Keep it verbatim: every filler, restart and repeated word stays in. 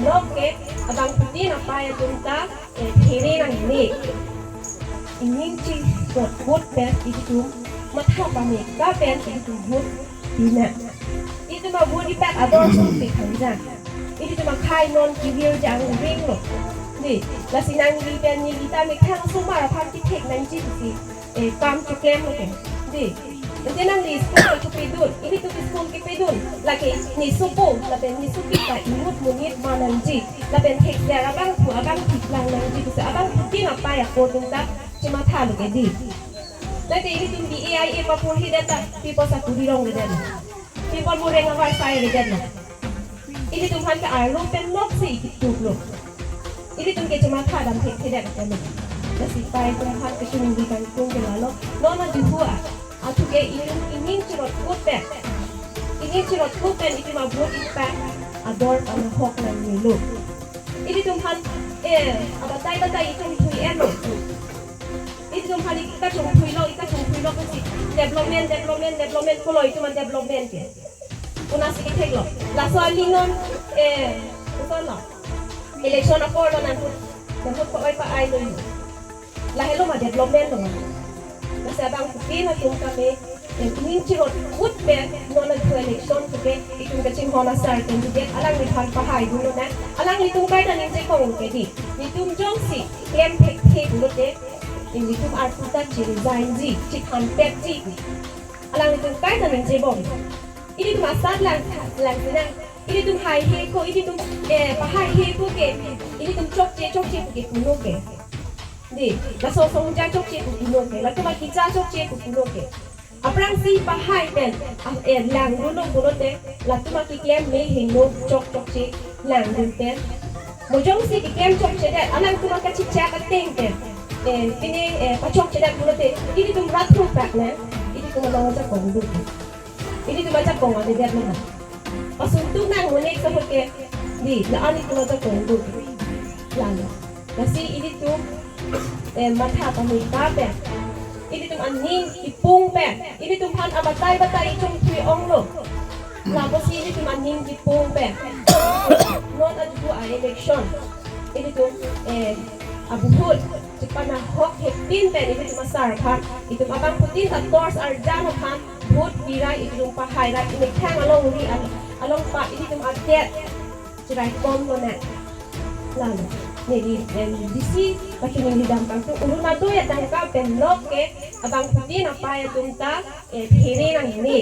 Lok ke abangphutin apei atum ta, eh, phere nangne. Ining chirot vote pen ilitum matha pame ka pen ilitum vote pina. Ilitum a-vote ipak ador sung pe khangjang. Ilitum akhei non kivir jang ring lo. Dei, lasi nangli pen neli ta methang asomar aphan kethek nangji pusi, eh, kam choklem lo ke. Dei, ante nangli school kepedun, ilitum school kepedun, lake ne sopo, lapen ne sopi ta inut monit ma nangji, lapen thekser abangphu abangphi lang nangji pusi abangphutin apei ako atum ta chematha lo ke dei. Lake ilitum B A I A paporhi det ta pi posa kuri rong le det. Pi pon mureng avar sai le det. Ilitum aphan ke arlo pen lok si ikip tuk lo. Ilitum ke chematha dam thekthedet pen lo. Lasi pei atum aphan ke chini di kangtung ke lalo. Non ajuhu a, athu ke ining, ining chirot kut pen, ining chirot kut pen itum a-vote ipak ador pen ahok nangne lo. Ilitum aphan, eh, abatai batai itum thui en lo. Ilitum aphan ik kachongthui lo, ik kachongthui lo pusi development, development, development, kolo itum a-development ke. Konatsi kethek lo. Laso aning non, eh, koson lo. Election apor lo nang vote, nang vote pa-oi pa-ai lo. Lahelo ma development lo ma. Lasi abangphutin atum kame, eh, ining chirot kut pen non ajuhu election puke itum kachinghon asar candidate alangliphan pahaidun lonang. Alanglitum kaita ningje kong ke dei. Netum jongsi klem thekthe pulote, eh, netum arpu ta che-resign ji, chethan pet ji. Alanglitum kaita ningje bom. Ilitum asat lang, lang sinang. Ilitum haihe ko, ilitum, eh, pahaihe ko ke, ilitum chokche, chokche puke puno ke. Dei, laso songja chokche pu puno ke, latum akecha chokche pu puno ke. Aphrangsi pahai pen, ah, eh, langdun lo pulote, latum akeklem me heno chok chokche langdun pen. Mo jongsi keklem chokchedet, alangtum akachechak ateng pen, eh, pine, eh, pachokchedet pulote, ilitum rat thuprak na, ilitum along ajakong dun. Ilitum ajakong avedet lo ma. Pasuntuk nang monek sa ke, dei, la-an ilitum ajakong dun. Lang. Lasi ilitum, eh, matha pame ka pen, ilitum aning kipung pen, ilitum aphan abatai batai ichongthui ong lo. Lapusi ilitum aning kipung pen, non ajuhu a-election, ilitum, eh, a-vote chepanahok hepin pen ilitum asar aphan, itum abangphutin ta torch arjan aphan vote pirai, ilitum pahairai, imethang alongri al-, along pa ilitum adet cherai kom lonang. Lang. Neli, em, D C pachini lidam kangtung, Orunodoi atangka pen lok ke abangphutin apei atum ta, eh, phere nangne.